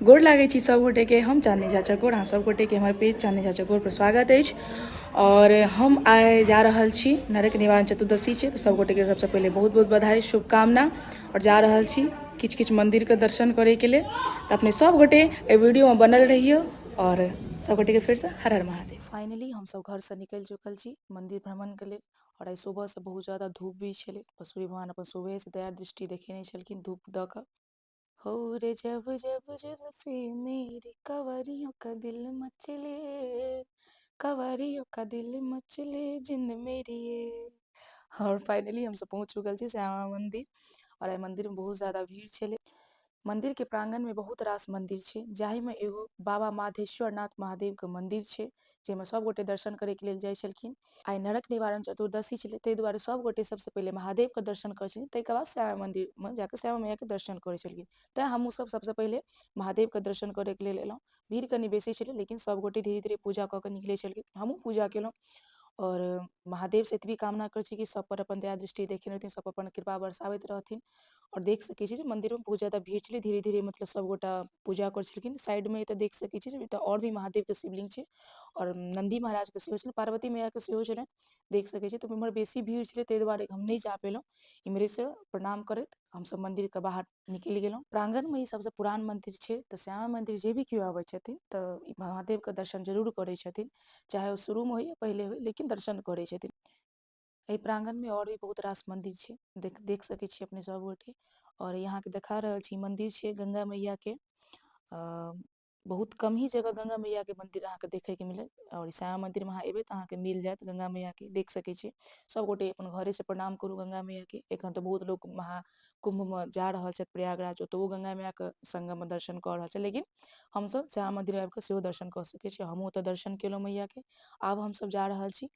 गोर लागै छी सब गोटे के। हम चांदनी झा चकोर, अहाँ सब गोटे के हमर पेज चांदनी झा चकोर पर स्वागत अछि। और हम आइ जा रहल छी, नरक निवारण चतुर्दशी छै, तऽ सब गोटे के सबसँ पहिले बहुत बहुत बधाई शुभकामना। और जा रहल छी किछु किछु मंदिर के दर्शन करे के लेल, तऽ अपने सब गोटे एहि वीडियो में बनल रहियौ। और सब गोटे के फेरसँ हर हर महादेव। फाइनली हम सब घर से निकलि चुकल छी मंदिर भ्रमण के लेल। और आइ सुबह से बहुत ज्यादा धूप भी छलै, सूर्य भगवान अपन सुबहे से दया दृष्टि देखेने छलखिन धूप दऽ कऽ। हो रे जब जब जुल्फी मेरी कंवरियों का दिल मचले, कंवरियों का दिल मचले जिंद मेरी ये। और फाइनली हमसब पहुँच चुकल छी श्यामा मंदिर। और एहि मंदिर में बहुत ज्यादा भीड़ छलै। मंदिर के प्रांगण में बहुत रास मंदिर छै, जाहि में एगो बाबा माधेश्वर नाथ महादेव के मंदिर छै, जाहिमे सब गोटे दर्शन करे के लेल जाइ छलखिन। आइ नरक निवारण चतुर्दशी छलै, ताहि दुआरे सब गोटे सबसँ पहिले महादेव के दर्शन करै छलखिन, ताहिके बाद श्यामा मंदिर में जाके श्यामा मैया के दर्शन करै छलखिन। तैं हमहूँ सब सबसँ पहिले महादेव के दर्शन करे के लेल एलहुँ। भीड़ कनि बेसी छलै, लेकिन सब गोटे धीरे धीरे पूजा कऽ के निकलै छलखिन। हमहूँ पूजा केलहुँ और महादेव से एतबी कामना करै छी कि सब पर अपन दया दृष्टि देखेने रहथिन, सब अपन कृपा बरसाबैत रहथिन। और देख सकै छी जे मंदिर में बहुत ज्यादा भीड़ छलै, धीरे धीरे मतलब सब गोटा पूजा करै छलखिन। साइड में एतऽ देख सकै छी जे एतऽ और भी महादेव के शिवलिंग छै और नन्दी महाराज के सेहो छलै, पार्वती मैया के सेहो छलनि, देख सकै छी। तऽ इम्हर बेसी भीड़ छलै, ताहि दुआरे हम नहि जा पेलहुँ। इम्हरे से प्रणाम करैत हमसब मंदिर के बाहर निकलि गेलहुँ। प्रांगण में ई सबसँ पुरान मंदिर छै, तऽ श्यामा मंदिर जे भी केओ आबै छथिन तऽ ई महादेव के दर्शन जरूर करै छथिन, चाहे ओ शुरू में होय या पहिले होय, लेकिन दर्शन करै छथिन। एहि प्रांगण में और भी बहुत रास मंदिर छै, देख देख सकै छी अपने सब गोटे। और यहाँ के देखा रहल छी मंदिर छै गंगा मैया के। बहुत कम ही जगह गंगा मैया के मंदिर अहाँके देखे के मिलत, और श्यामा मंदिर में अहाँ एबै तऽ अहाँके मिल जायत गंगा मैया के, देख सकै छी। सब गोटे अपन घरे से प्रणाम करू गंगा मैया के। एखन तऽ बहुत लोक महाकुंभ में जा रहल छथि प्रयागराज, ओतहो गंगा मैया के संगम में दर्शन कऽ रहल छथि, लेकिन हमसब श्यामा मंदिर आबि कऽ सेहो दर्शन कऽ सकै छी। हमहूँ ओतऽ दर्शन केलहुँ मैया के। आब हमसब जा रहल छी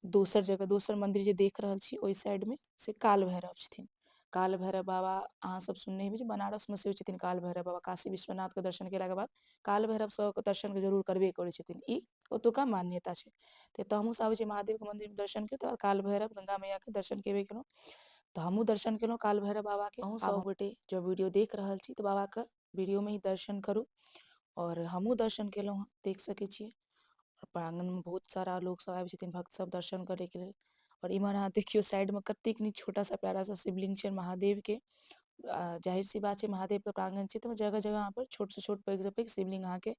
दोसर जगह, दोसर मंदिर जे देख रहल छी ओहि साइड में से काल भैरव छथिन। काल भैरव बाबा अहाँ सब सुनने हेबै जे बनारस में सेहो छथिन काल भैरव बाबा। काशी विश्वनाथ के दर्शन केला के बाद काल भैरव सबके दर्शन जरूर करबे करै छथिन, ई ओतुका मान्यता छै। तऽ एतऽ हमहूँ सब आबै छी महादेव के मंदिर में दर्शन के, तऽ काल भैरव गंगा मैया के दर्शन केबे केलहुँ, तऽ हमहूँ दर्शन केलहुँ काल भैरव बाबा के। अहूँ सब गोटे जब वीडियो देख रहल छी तऽ बाबा के वीडियो में ही दर्शन करू। और हमहूँ दर्शन केलहुँ हँ, देख सकै छियै। प्रांगण में बहुत सारा लोग सब आबै छथिन, भक्त सब दर्शन करे के लेल। और इम्हर अहाँ देखियौ साइड में कतेक नीक छोटा सा प्यारा सा शिवलिंग छै महादेव के। जाहिर सी बात छै महादेव के प्रांगण छै, तऽ जगह जगह पर छोट से छोट पैघ से पैघ शिवलिंग अहाँके।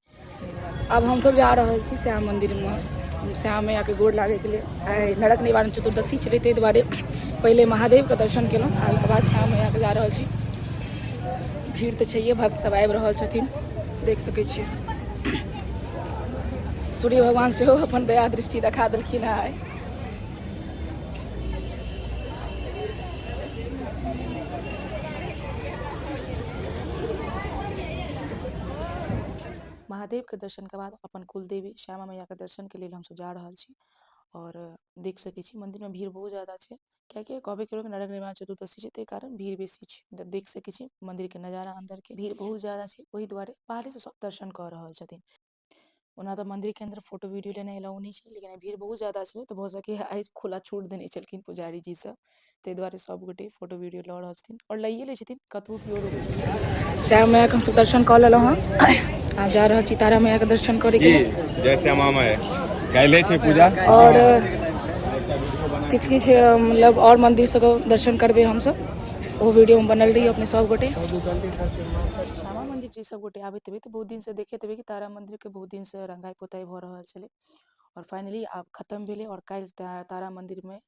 अब हम सब जा रहल छी श्याम मंदिर में श्याम मैया के गोर लागे के लिए। आइ नरक निवारण चतुर्दशी छलै, ताहि दुआरे पहिले महादेव के दर्शन केलहुँ, ओहिके बाद श्याम मैया के जा रहल छी। भीड़ तऽ छैहे, भक्त सब आबि रहल छथिन, देख सकै छियै। सूर्य भगवान सेहो अपन दया दृष्टि देखा देलखिन हँ आइ। महादेव के दर्शन के बाद अपन कुलदेवी श्यामा मैया के दर्शन के लेल हमसब जा रहल छी। और देख सकै छी मंदिर में भीड़ बहुत ज्यादा छै, कियाकि कहबे केलहुँ कि नरक निवारण चतुर्दशी छै, ताहि कारण भीड़ बेसी छै। देख सकै छी मंदिर के नजारा, अंदर के भीड़ बहुत ज्यादा छै, ओहि दुआरे बाहरे से सब दर्शन कऽ रहल छथिन। ओना तऽ मंदिर के अंदर फोटो वीडियो लेनाइ अलाउ नहि छै, लेकिन भीड़ बहुत ज्यादा छलै तऽ भऽ सकैए आइ खुला छूट देने छलखिन पुजारी जी सब, ताहि दुआरे सब गोटे फोटो वीडियो लऽ रहल छथिन आओर लैए लै छथिन कतबो केओ रोकै छथिन। श्यामा मैया के हमसब दर्शन कऽ लेलहुँ हँ, आब जा रहल छी तारा मैया के दर्शन करे के लेल। जय श्यामा माय, काल्हि छै पूजा। और किछु किछु मतलब और मंदिर सबके दर्शन करबै हमसब, ओ वीडियो में बनल रही अपने सब गोटे। श्यामा मंदिर जे सब गोटे आबैत हेबै तऽ बहुत दिन से देखैत हेबै कि तारा मंदिर के बहुत दिन से रंगाई पोताई भऽ रहल छलै, और फाइनली आब खत्म भेलै। और काल्हि तारा मंदिर में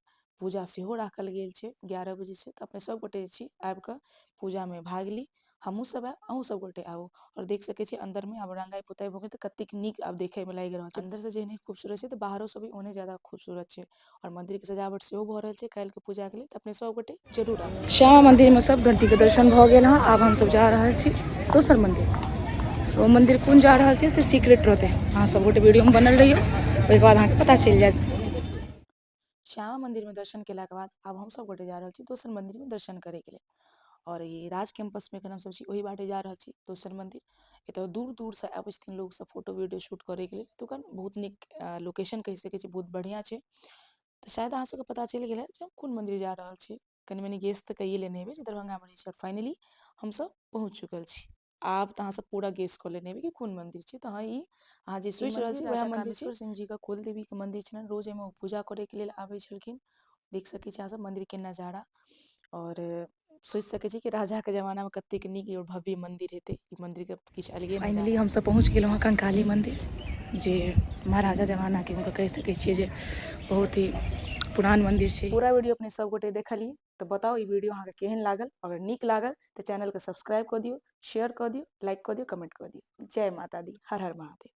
पूजा सेहो राखल गेल छै 11 बजे से, तऽ अपने सब गोटे छी आबि कऽ पूजा में भाग ली। हमहूँ सब आयब, अहूँ सब गोटे आबू। और देख सकै छी अंदर में आब रंगाई पोताई भऽ गेल तऽ कतेक नीक आब देखे में लागि रहल छै। अंदर से जेहने खूबसूरत छै तऽ बाहरो से भी ओहने ज्यादा खूबसूरत छै। और मंदिर के सजावट सेहो भऽ रहल छै काल्हि के पूजा के लेल, तऽ अपने सब गोटे जरूर आबू। श्यामा मंदिर में सब घंटी के दर्शन भऽ गेल हँ, आब हमसब जा रहल छी दोसर मंदिर। ओ मंदिर कोन जा रहल छै से सीक्रेट रहतै, अहाँ सब गोटे वीडियो में बनल रहियौ, ओहिके बाद अहाँके पता चलि जायत। श्यामा मंदिर में दर्शन केलाके बाद आब हमसब गोटे जा रहल छी दोसर मंदिर में दर्शन करे के लेल। और ई राज कैंपस में एखन हमसब छी, ओहि बाटे जा रहल छी दोसर मंदिर। एतऽ दूर दूर से आबै छथिन लोग सब फोटो वीडियो शूट करे के लेल। एतुका बहुत नीक लोकेशन कहि सकै छी, बहुत बढ़िया छै। तऽ शायद अहाँ सबके पता चलि गेल हैत जे हम कोन मंदिर जा रहल छी। कनि मनि गेस तऽ कैये लेने हेबै जे दरभंगा मे रहै छी। और फाइनली हमसब पहुँच चुकल छी। आब तऽ अहाँ सब पूरा गेस कऽ लेने हेबै कि कोन मंदिर छै। तऽ हँ, ई अहाँ जे सोचि रहल छी वएह मंदिर छै। सिंह जी के कुल देवी के मंदिर छलनि। रोज एहिमे ओ पूजा करैके लेल आबै छलखिन। देख सकै छी अहाँ सब मंदिर के नजारा आओर सोचि सकै छी कि राजाके जमानामे कतेक नीक आओर भव्य मंदिर हेतै। ई मंदिरके किछु अलगे। फाइनली हमसब पहुँच गेलहुँ हँ कंकाली मंदिर, जे महाराजा जमानाके हुनका कहि सकै छियै जे बहुत ही पुरान मंदिर छै। पूरा वीडियो अपने सब गोटे देखलियै, तऽ बताउ ई वीडियो अहाँके केहन लागल? अगर नीक लागल तऽ चैनलके सब्सक्राइब कऽ दियौ, शेयर कऽ दियौ, लाइक कऽ दियौ, कमेंट कऽ दियौ। जय माता दी, हर हर महादेव।